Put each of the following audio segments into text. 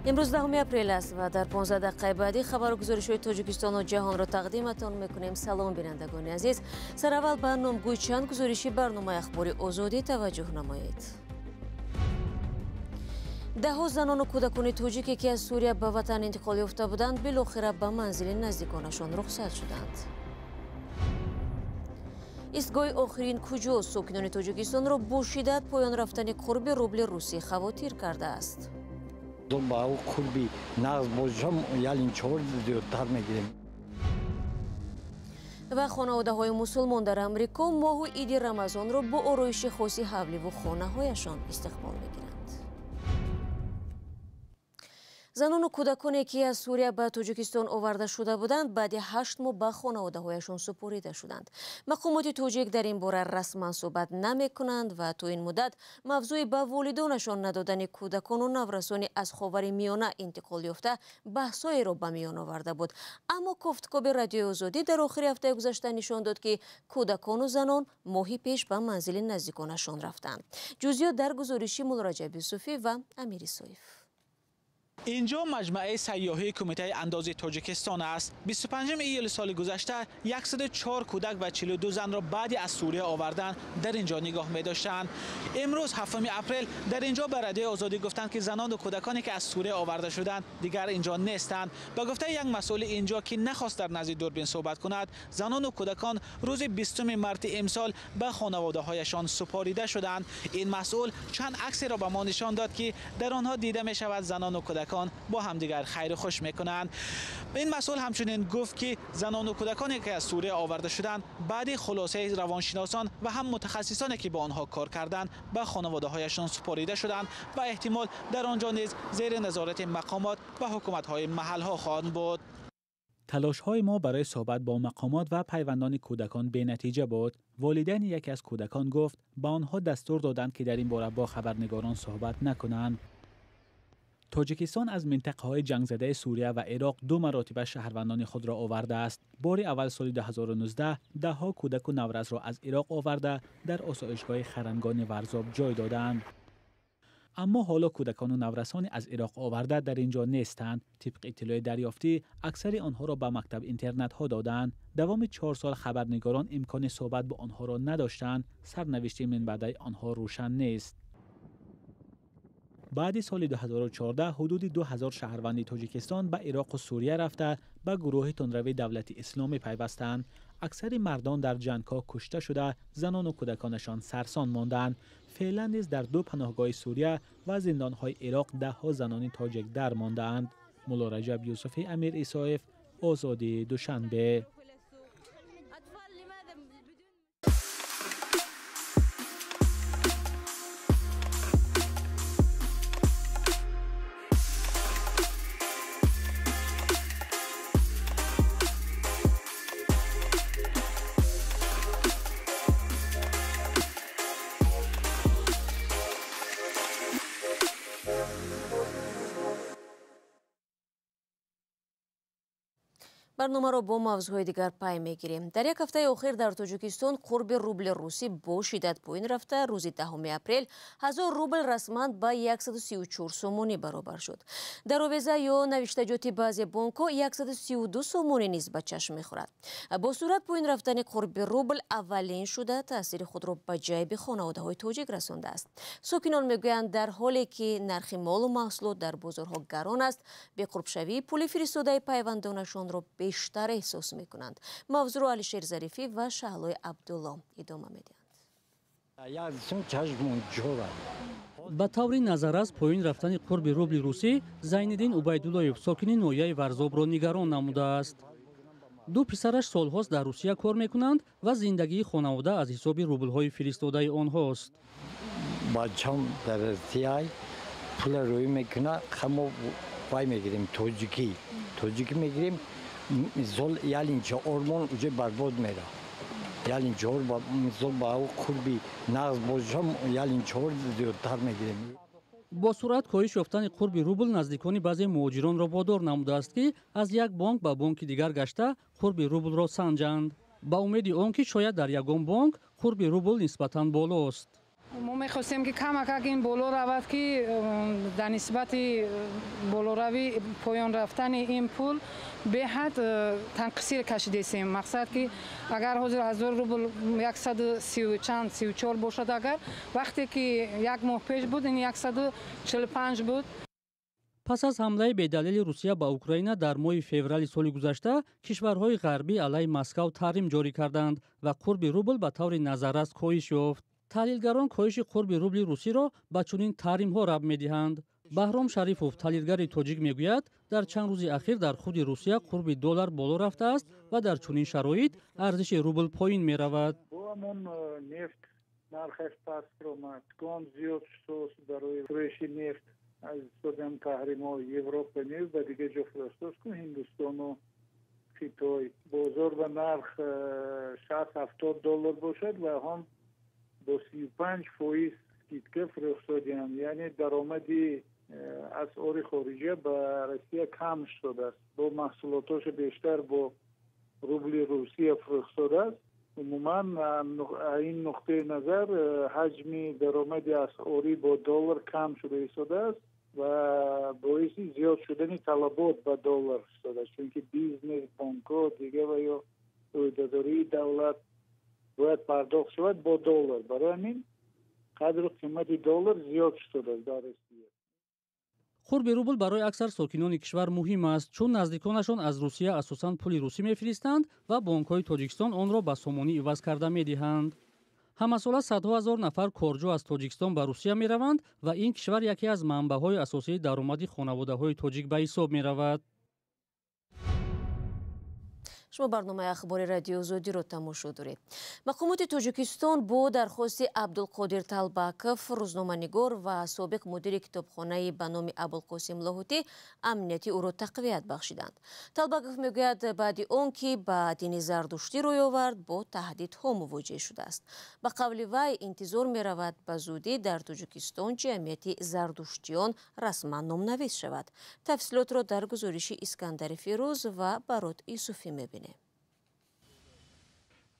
Имрӯз 10 апрел аст ва дар 15 дақиқаи баъдӣ хабару гузоришҳои Тоҷикистону ҷаҳонро тақдиматон мекунем. Салом, бинандагони азиз. Сараввал ба номгӯи чанд гузориши барномаи Ахбори Озодӣ таваҷҷӯҳ намоед. Даҳҳо занону кӯдакони тоҷике, ки аз Сурия ба ватан интиқол ёфта буданд, билохира ба манзили наздиконашон рухсат шуданд. Истгоҳи охирин куҷо сокинони Тоҷикистонро бо шиддат поён рафтани қурби рубли русӣ хавотир кардааст. Ба қурби нағз бошам, ялин чор зиёдтар мегирем. Ва хонаводаҳои мусулмон дар Амрико моҳу иди Рамазонро бо ороиши хоси ҳавливу хонаҳояшон истиқбол мекунанд. Занону кӯдаконе, ки аз Сурия ба Тоҷикистон оварда шуда буданд, баъди 8 моҳ ба хонаводаҳояшон супорида шуданд. Мақомоти тоҷик дар ин бора расман суҳбат намекунанд ва то ин муддат мавзӯи ба волидонашон надодани кӯдакону наврасони аз Ховари Миёна интиқол ёфта баҳсҳоеро ба миён оварда буд. Аммо кофткоби Радиои Озодӣ дар охири ҳафтаи гузашта нишон дод, ки кӯдакону занон моҳи пеш ба манзили наздиконашон рафтанд. Ҷузъиёт дар гузориши Муллораҷаб Юсуфӣ ва Амир Исоев. Инҷо маҷмӯаи сайёҳии Кумитаи андози Тоҷикистон аст. 25 июли соли гузашта 104 кӯдак ва 42 занро баъди аз Сурия овардан дар инҷо нигоҳ медоштанд. Имрӯз 7 апрел дар инҷо ба Радиои Озодӣ гуфтанд, ки занону кӯдаконе, ки аз Сурия оварда шуданд, дигар инҷо нестанд. Ба гуфтаи як масъули инҷо, ки нахост дар назди дурбин суҳбат кунад, занону кӯдакон рӯзи 20 марти имсол ба хонаводаҳояшон супорида шуданд. Ин масъул чанд аксеро ба мо нишон дод, ки дар онҳо дида мешавад занону кӯдакон бо ҳамдигар хайру хуш мекунанд. Ин масъул ҳамчунин гуфт, ки занону кӯдаконе, ки аз Сурия оварда шуданд, баъди хулосаи равоншиносон ва ҳам мутахассисоне, ки бо онҳо кор карданд, ба хонаводаҳояшон супорида шуданд ва эҳтимол дар он ҷо низ зери назорати мақомот ва ҳукуматҳои маҳалҳо хоҳанд буд. Талошҳои мо барои суҳбат бо мақомот ва пайвандони кӯдакон бенатиҷа буд. Волидайни яке аз кӯдакон гуфт, ба онҳо дастур доданд, ки дар ин бора бо хабарнигорон суҳбат накунанд. Тоҷикистон аз минтақаҳои ҷангзадаи Сурия ва Ироқ 2 маротиба шаҳрвандони худро овардааст. Бори аввал соли 2019 даҳҳо кӯдаку наврасро аз Ироқ оварда дар осоишгоҳи Харангони Варзоб ҷой додаанд. Аммо ҳоло кӯдакону наврасони аз Ироқ оварда дар ин ҷо нестанд. Тибқи иттилои дарёфтӣ, аксари онҳоро ба мактаб-интернатҳо додаанд. Давоми 4 сол хабарнигорон имкони суҳбат бо онҳоро надоштанд. Сарнавишти минбаъдаи онҳо рӯшан нест. Баъди соли 2014 ҳудуди 2000 шаҳрванди Тоҷикистон ба Ироқу Сурия рафта ба гурӯҳи тундрави Давлати Исломӣ пайвастанд. Аксари мардон дар ҷангҳо кушта шуда, занону кӯдаконашон сарсон монданд. Феълан низ дар 2 паноҳгоҳи Сурия ва зиндонҳои Ироқ даҳҳо занони тоҷик дар мондаанд. Муллораҷаб Юсуфӣ, Амир Исоев, Озодӣ, Душанбе. Барномаро бо мавзӯъҳои дигар пай мегирем. Дар як ҳафтаи охир дар Тоҷикистон қурби рубли русӣ бо шиддат поин рафта, рӯзи 10 апрел 1000 рубл расман ба 134 сомонӣ баробар шуд. Дар овеза ё навиштаҷоти баъзе бонкҳо 132 сомонӣ низ ба чашм мехӯрад. Бо суръат поин рафтани қурби рубл аввалин шуда таъсири худро ба ҷайби хонаводаҳои тоҷик расондааст. Сокинон мегӯянд, дар ҳоле ки нархи молу маҳсулот дар бозорҳо гарон аст, беқурбшавии пули фиристодаи пайвандонашонро бештар эҳсос мекунанд. Мавзӯъро Алишер Зарифӣ ва Шаҳлои Абдулло идома медиҳанд. Ба таври назаррас поин рафтани қурби рубли русӣ Зайниддин Убайдуллоев, сокини ноҳияи Варзобро нигарон намудааст. 2 писараш солҳост дар Русия кор мекунанд ва зиндагии хонавода аз ҳисоби рублҳои фиристодаи онҳост. Бачам дар Русия пула рӯй мекунад, мо вай мегирем, тоҷикӣ мегирем. Мисол ялинча ормон уже барбод мера. Ялинча ор мисол ба қурби нағз бошам, ялинча ор зиёдтар мегирем. Бо суръат коҳиш ёфтани қурби рубл наздикони баъзе муҳоҷиронро водор намудааст, ки аз як бонк ба бонки дигар гашта қурби рублро санҷанд, ба умеди он ки шояд дар ягон бонк қурби рубл нисбатан болост. Мо мехостем, ки камакак ин боло равад, ки дар нисбати болоравӣ поён рафтани ин пул беҳад танқисӣ кашидесем. Мақсад, ки агар ҳозир 1000 рубл 130 чанд, 34 бошад, агар вақте ки як моҳ пеш буд, ин 145 буд. Пас аз ҳамлаи бедалели Русия ба Украина дар моҳи феврали соли гузашта, кишварҳои ғарбӣ алайҳи Москав таҳрим ҷорӣ карданд ва қурби рубл ба таври назаррас коҳиш ёфт. Таҳлилгарон коҳиши қурби рубли русиро ба чунин таҳримҳо рабт медиҳанд. Баҳром Шарифов, таҳлилгари тоҷик, мегӯяд, дар чанд рӯзи ахир дар худи Русия қурби доллар боло рафтааст ва дар чунин шароит арзиши рубл поин меравад. Ҳамон нефт нархаш паст омад, гон зиёд шуд барои фурӯши нефт аз ҳисоби ҳам таҳримҳо. Европа не, ба дигар ҷо фурӯхтааст ку, Ҳиндустону Хитой. Бозор ба нарх 60-70 доллар бошад ва ҳам бо 35% скидка фурӯхтодиям, яъне даромади асъори хориҷа ба Россия кам шудааст. Бо маҳсулотошо бештар бо рубли Русия фурӯхтодааст. Умуман, ин нуқтаи назар ҳаҷми даромади асъорӣ бо доллар кам шуда истодааст ва боиси зиёд шудани талабот ба доллар шудааст, чунки бизнес, бонкҳо, дига ва ё ӯҳдадории давлат бояд пардохт шавад бо доллар. Барои ҳамин қадру қимати доллар зиёд шудааст дар Россия. Қурби рубл барои аксар сокинони кишвар муҳим аст, чун наздиконашон аз Русия асосан пули русӣ мефиристанд ва бонкҳои Тоҷикистон онро ба сомонӣ иваз карда медиҳанд. Ҳамасола садҳо ҳазор нафар корҷӯ аз Тоҷикистон ба Русия мераванд ва ин кишвар яке аз манбаъҳои асосии даромади хонаводаҳои тоҷик ба ҳисоб меравад. Шумо барномаи ахбори Радиои Озодиро тамошо доред. Мақомоти Тоҷикистон бо дархости Абдулқодир Талбаков, рӯзноманигор ва собиқ мудири китобхонаи ба номи Абулқосим Лоҳутӣ, амнияти ӯро тақвият бахшиданд. Талбаков мегӯяд, баъди он ки ба дини зардуштӣ рӯй овард, бо таҳдидҳо мувоҷеҳ шудааст. Ба қавли вай, интизор меравад, ба зудӣ дар Тоҷикистон ҷамъияти зардуштиён расман номнавис шавад. Тафсилотро дар гузориши Искандари Фирӯз ва Барот Юсуфӣ мебинем.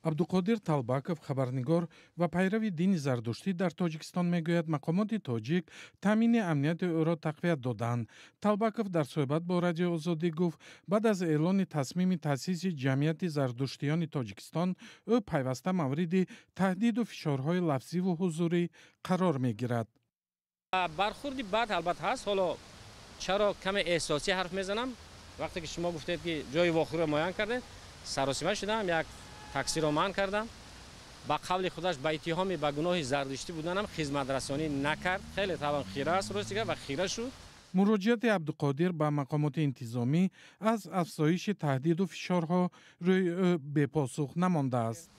Абдуқодир Талбаков, хабарнигор ва пайрави дини зардуштӣ дар Тоҷикистон, мегӯяд, мақомоти тоҷик таъмини амнияти ӯро тақвият доданд. Талбаков дар суҳбат бо Радиои Озодӣ гуфт, баъд аз эълони тасмими таъсиси Ҷамъияти зардуштиёни Тоҷикистон ӯ пайваста мавриди таҳдиду фишорҳои лафзиву ҳузурӣ қарор мегирад. Бархурди бад албатта ҳаст. Ҳоло чаро каме эҳсосӣ ҳарф мезанам? Вақте ки шумо гуфтед, ки ҷои вохӯриро муайян кардед, саросима шудам, як таксиро манъ кардам. Ба қавли худаш, ба иттиҳоми ба гуноҳи зардуштӣ буданам хизматрасонӣ накард. Хеле табан хира аст, рости гап, ва хира шуд. Муроҷиати Абдуқодир ба мақомоти интизомӣ аз афзоиши таҳдиду фишорҳо рӯи ӯ бепосух намондааст.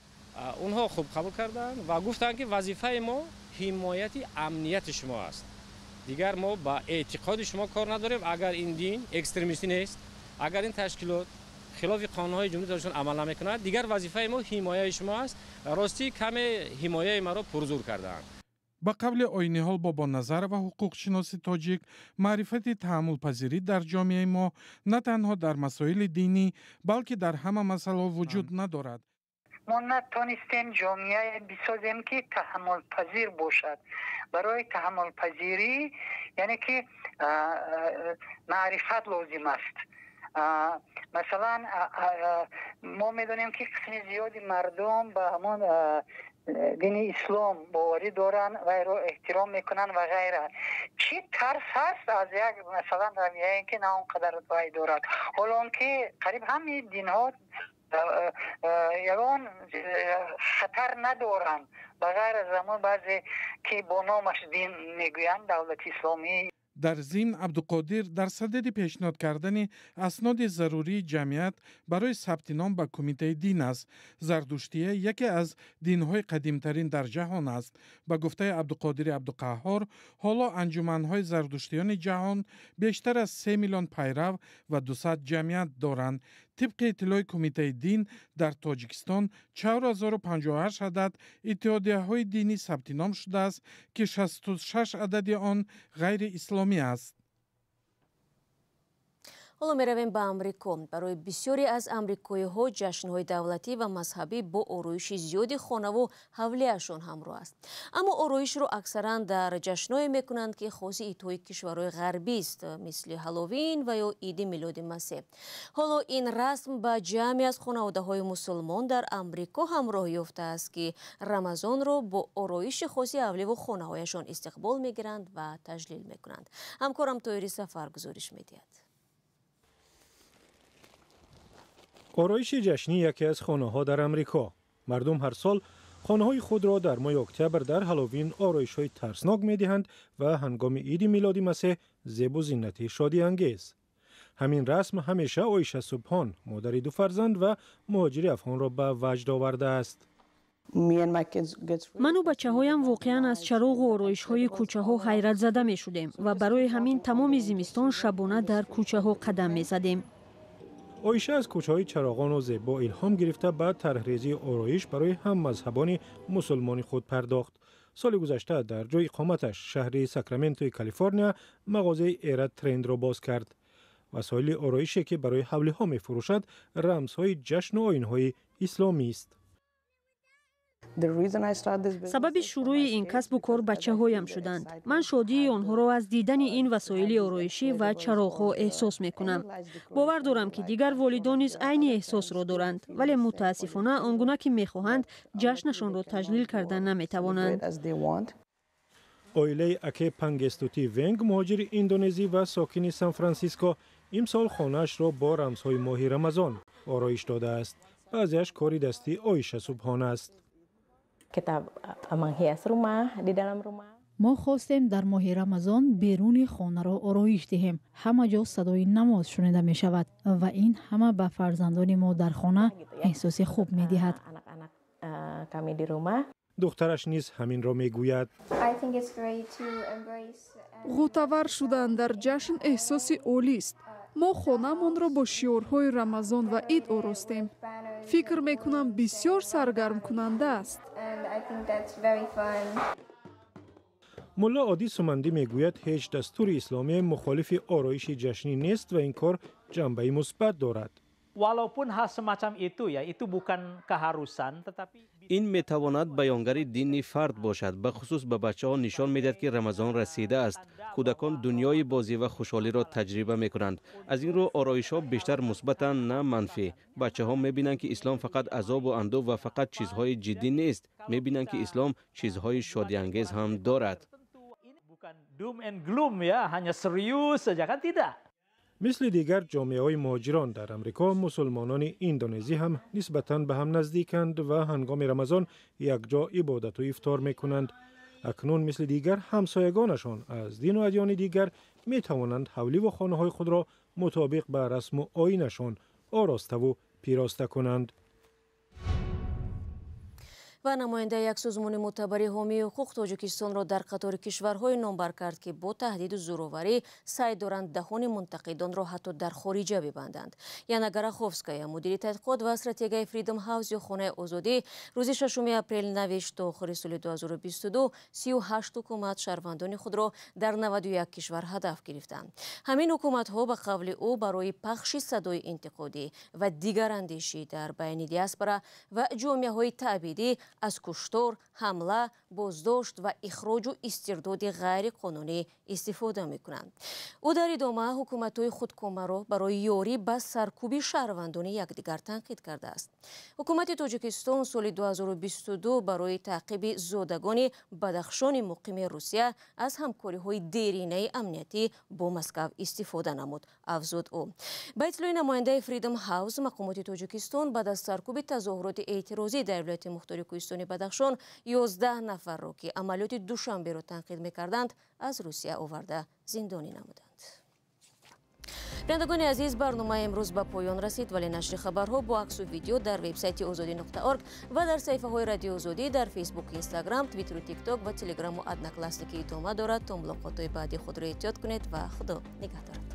Онҳо хуб қабул карданд ва гуфтанд, ки вазифаи мо ҳимояти амнияти шумо аст, дигар мо ба эътиқоди шумо кор надорем. Агар ин дин экстремистӣ нест, агар ин ташкилот хилофи қонунҳои Ҷумҳурии Тоҷикистон амал намекунад, дигар вазифаи мо ҳимояи шумо аст. Ростӣ, каме ҳимояи маро пурзур кардаанд. Ба қавли Оиниҳол Бобоназарова, ҳуқуқшиноси тоҷик, маърифати таҳаммулпазирӣ дар ҷомеаи мо на танҳо дар масоили динӣ, балки дар ҳама масъалаҳо вуҷуд надорад. Мо натонистем ҷомеае бисозем, ки таҳаммулпазир бошад. Барои таҳаммулпазирӣ, яъне ки маърифат лозим аст. Масалан, мо медонем, ки қисми зиёди мардум ба ҳамон дини ислом боварӣ доранд, вайро эҳтиром мекунанд ва ғайра. Чӣ тарс ҳаст аз як, масалан, равияе, ки на он қадар вай дорад, ҳоло он ки қариб ҳамаи динҳо ягон хатар надоранд, ба ғайр аз ҳамон баъзе, ки бо номаш дин мегӯянд, давлати исломӣ. Дар зимн, Абдуқодир дар садади пешниҳод кардани асноди зарурии ҷамъият барои сабти ном ба Кумитаи дин аст. Зардуштия яке аз динҳои қадимтарин дар ҷаҳон аст. Ба гуфтаи Абдуқодири Абдуқаҳҳор, ҳоло анҷуманҳои зардуштиёни ҷаҳон бештар аз 3 миллион пайрав ва 200 ҷамъият доранд. Тибқи иттилои Кумитаи дин, дар Тоҷикистон 4058 адад иттиҳодияҳои динӣ сабти ном шудааст, ки 66 адади он ғайриисломӣ аст. Ҳоло меравем ба Амрико. Барои бисёре аз амрикоиҳо ҷашнҳои давлатӣ ва мазҳабӣ бо ороиши зиёди хонаву ҳавлиашон ҳамроҳ аст. Аммо ороишро аксаран дар ҷашнҳое мекунанд, ки хоси идҳои кишварҳои ғарбист, мисли Ҳаловин ва ё Иди Милоди Масеҳ. Ҳоло ин расм ба ҷамъе аз хонаводаҳои мусулмон дар Амрико ҳамроҳ ёфтааст, ки Рамазонро бо ороиши хоси ҳавливу хонаҳояшон истиқбол мегиранд ва таҷлил мекунанд. Ҳамкорам Тоири Сафар гузориш медиҳад. Ороиши ҷашнӣ яке аз хонаҳо дар Амрико. Мардум ҳар сол хонаҳои худро дар моҳи октябр дар Ҳаловин ороишҳои тарснок медиҳанд ва ҳангоми Иди Милоди Масеҳ зебу зиннати шодиангез. Ҳамин расм ҳамеша Оиша Субҳон, модари ду фарзанд ва муҳоҷири афғонро ба ваҷд овардааст. Ману бачаҳоям воқеан аз чароғу ороишҳои кӯчаҳо ҳайратзада мешудем ва барои ҳамин тамоми зимистон шабона дар кӯчаҳо қадам мезадем. Оиша аз кӯчаҳои чароғону зебо илҳом гирифта ба тарҳрезии ороиш барои ҳаммазҳабони мусулмони худ пардохт. Соли гузашта дар ҷои иқоматаш шаҳри Сакраментои Калифорния мағозаи Эра Трендро боз кард. Васоили ороише ки барои ҳавлиҳо мефурӯшад, рамзҳои ҷашну оинҳои исломист. Сабаби шурӯи ин касбу кор бачаҳоям шуданд. Ман шодии онҳоро аз дидани ин васоили ороишӣ ва чароғҳо эҳсос мекунам. Бовар дорам, ки дигар волидон низ айни эҳсосро доранд, вале мутаассифона он гуна ки мехоҳанд ҷашнашонро таҷлил карда наметавонанд. Оилаи Аке Пангестути Венг, муҳоҷири индонезӣ ва сокини Сан Франсиско, имсол хонаашро бо рамзҳои моҳи Рамазон ороиш додааст. Баъзеаш кори дастии Оиша Субҳон аст. Мо хостем дар моҳи Рамазон беруни хонаро ороиш диҳем. Ҳама ҷо садои намоз шунида мешавад ва ин ҳама ба фарзандони мо дар хона эҳсоси хуб медиҳад. Духтараш низ ҳаминро мегӯяд. Ғӯтавар шудан дар ҷашн эҳсоси олист. Мо хонамонро бо шиорҳои Рамазон ва ид оростем. Фикр мекунам, бисёр саргармкунанда аст. Мулло Одӣ Сумандӣ мегӯяд, ҳеҷ дастури исломие мухолифи ороиши ҷашнӣ нест ва ин кор ҷанбаи мусбат дорад. Walaupun hal semacam itu ya, itu bukan keharusan, tetapi Ин метавонад баёнгари дини фард бошад. Ба хусус ба бачаҳо нишон медиҳад, ки Рамазон расидааст. Кӯдакон дунёи бозӣ ва хушҳолиро таҷриба мекунанд. Аз ин рӯ ороишҳо бештар мусбатанд, на манфӣ. Бачаҳо мебинанд, ки ислом фақат азобу андӯҳ ва фақат чизҳои ҷиддӣ нест. Мебинанд, ки ислом чизҳои шодиангез ҳам дорад. Bukan doom and gloom ya, hanya serius saja kan tidak. Мисли дигар ҷомеаҳои муҳоҷирон дар Амрико, мусулмонони индонезӣ ҳам нисбатан ба ҳам наздиканд ва ҳангоми Рамазон якҷо ибодату ифтор мекунанд. Акнун мисли дигар ҳамсоягонашон аз дину адёни дигар метавонанд ҳавливу хонаҳои худро мутобиқ ба расму оинашон ороставу пироста кунанд. Ва намояндаи як созмони мӯътабари ҳомии ҳуқуқ Тоҷикистонро дар қатори кишварҳое номбар кард, ки бо таҳдиду зӯроварӣ саъй доранд даҳони мунтақидонро ҳатто дар хориҷа бибанданд. Яна Гараховская, мудири тадқиқот ва стратегияи Freedom House ё Хонаи озодӣ, рӯзи 6 апрел навишт: то охири соли 2022 38 ҳукумат шаҳрвандони худро дар 91 кишвар ҳадаф гирифтанд. Ҳамин ҳукуматҳо, ба қавли ӯ, барои пахши садои интиқодӣ ва дигарандешӣ дар байни диаспора ва ҷомеаҳои таъбидӣ аз куштор, ҳамла, боздошт ва ихроҷу истирдоди ғайриқонунӣ истифода мекунанд. Ӯ дар идома ҳукуматҳои худкомаро барои ёрӣ ба саркӯби шаҳрвандони якдигар танқид кардааст. Ҳукумати Тоҷикистон соли 2022 барои таъқиби зодагони Бадахшони муқими Русия аз ҳамкориҳои деринаи амниятӣ бо Москав истифода намуд, афзуд ӯ. Ба иттилои намояндаи Freedom House, мақомоти Тоҷикистон баъд аз саркӯби тазоҳуроти эътирозӣ дар вилояти мухтори кӯҳистони Бадахшон 11 нафарро, ки амалиёти Душанберо танқид мекарданд, аз Русия оварда зиндонӣ намуданд. Бинандагони азиз, барномаи имрӯз ба поён расид, вале нашри хабарҳо бо аксу видео дар вебсайти Озодӣ.орг ва дар саҳифаҳои Радиои Озодӣ дар Фейсбук, Инстаграм, Твиттеру, Тикток ва Телеграму Одноклассники идома дорад. То мулоқотҳои баъдӣ худро эҳтиёт кунед ва Худо нигаҳдорад.